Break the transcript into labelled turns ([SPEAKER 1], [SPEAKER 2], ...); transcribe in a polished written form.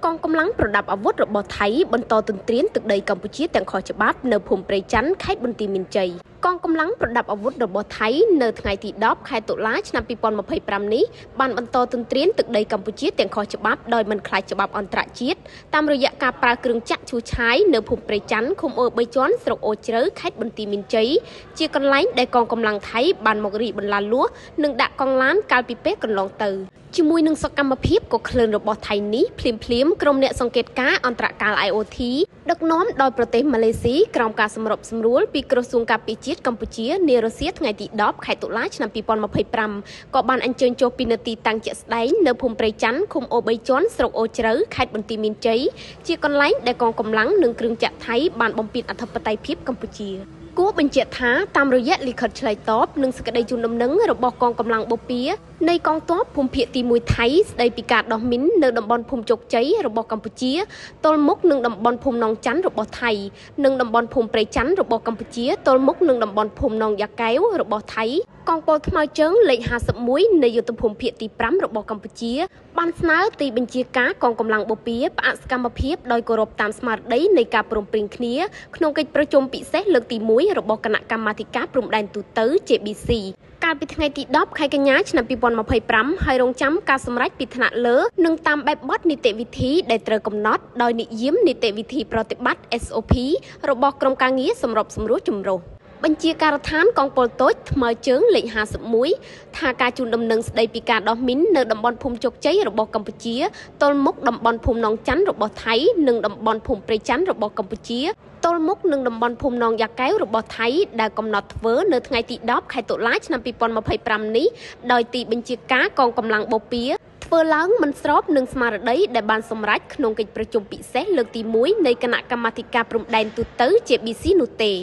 [SPEAKER 1] កងកម្លាំងប្រដាប់អាវុធរបស់ថៃបន្តទន្ទ្រានទឹកដីកម្ពុជាទាំងខុសច្បាប់នៅភូមិព្រៃច័ន្ទខេត្តបន្ទាយមានជ័យកងកម្លាំងប្រដាប់អាវុធរបស់ថៃនៅថ្ងៃទី10ខែតុលាឆ្នាំ2025នេះបានបន្តទន្ទ្រានទឹកដីកម្ពុជាទាំងខុសច្បាប់ដោយមិនខ្លាចច្បាប់អន្តរជាតិតាមរយៈការប្រើគ្រឿងចក្រឈូសឆាយនៅភូមិព្រៃច័ន្ទឃុំអូរបីជាន់ស្រុកអូរជ្រៅខេត្តបន្ទាយមានជ័យជាកន្លែងដែលកងកម្លាំងថៃបានមករីកបន្លាលួសនិងដាក់កង់ឡានកាលពីពេលកន្លងទៅជាមួយនឹងសកម្មភាពក៏ក្លឿនរបស់ថៃនេះភ្លាមៗក្រុមអ្នកសង្កេតការណ៍អន្តរកាល IoT ដឹកនាំដោយប្រទេសម៉ាឡេស៊ីក្រោមការសម្របសម្រួលពីក្រសួងការពារជាតិកម្ពុជានារសៀលថ្ងៃទី10ខែតុលាឆ្នាំ2025ក៏បានអញ្ជើញចុះពីនទីតាំងជាក់ស្ដែងនៅភូមិព្រៃច័ន្ទឃុំអូរបីជាន់ស្រុកអូរជ្រៅខេត្តបន្ទាយមានជ័យជាកន្លែងដែលកងកម្លាំងនិងគ្រឿងចក្រថៃបានបំពានអធិបតេយ្យភាពកម្ពុជាគួរបញ្ជាក់ថាតាមរយៈលិខិតឆ្លើយតបនិងសេចក្តីជូនដំណឹងរបស់កងកម្លាំងបូព៌ានៃកងទ័ពភូមិភាគទី1ថៃស្ដីពីការដោះមីននៅតំបន់ភូមិជោគជ័យរបស់កម្ពុជាទល់មុខនឹងតំបន់ភូមិណងច័ន្ទរបស់ថៃនិងតំបន់ភូមិព្រៃច័ន្ទរបស់កម្ពុជាទល់មុខនឹងតំបន់ភូមិណងយ៉ាកែវរបស់ថៃកងពលថ្មើរជើងលេខ51នៃយុទ្ធភូមិភាគទី5របស់កម្ពុជាបានស្នើទីបញ្ជាការកងកម្លាំងបូព៌ាផ្អាកសកម្មភាពដោយគោរពតាមស្មារតីនៃការព្រមព្រៀងគ្នាក្នុងកិច្ចប្រជុំពិសេសលើកទី1របស់គណៈកម្មាធិការព្រំដែនទូទៅ JBC កាលពីថ្ងៃទី10ខែកញ្ញាឆ្នាំ2025ហើយរងចាំការសម្រេចពីថ្នាក់លើនិងតាមបែបបទនីតិវិធីដែលត្រូវកំណត់ដោយនិយមនីតិវិធីប្រតិបត្តិ SOP របស់ក្រុមការងារសម្របសម្រួលចម្រុះបញ្ជាការដ្ឋានកងពលតូចថ្មើរជើងលេខ51ថាការជូនដំណឹងស្ដីពីការដោះមីននៅតំបន់ភូមិជោគជ័យរបស់កម្ពុជាទល់មុខតំបន់ភូមិណងច័ន្ទរបស់ថៃនិងតំបន់ភូមិព្រៃច័ន្ទរបស់កម្ពុជាទល់មុខនឹងតំបន់ភូមិណងយ៉ាកែវរបស់ថៃដែលកំណត់ធ្វើនៅថ្ងៃទី10ខែតុលាឆ្នាំ2025នេះដោយទីបញ្ជាការកងកម្លាំងបូព៌ាធ្វើឡើងមិនស្របនឹងស្មារតីដែលបានសម្រេចក្នុងកិច្ចប្រជុំពិសេសលើកទី1នៃគណៈកម្មាធិការព្រំដែនទូទៅ JBC នោះទេ។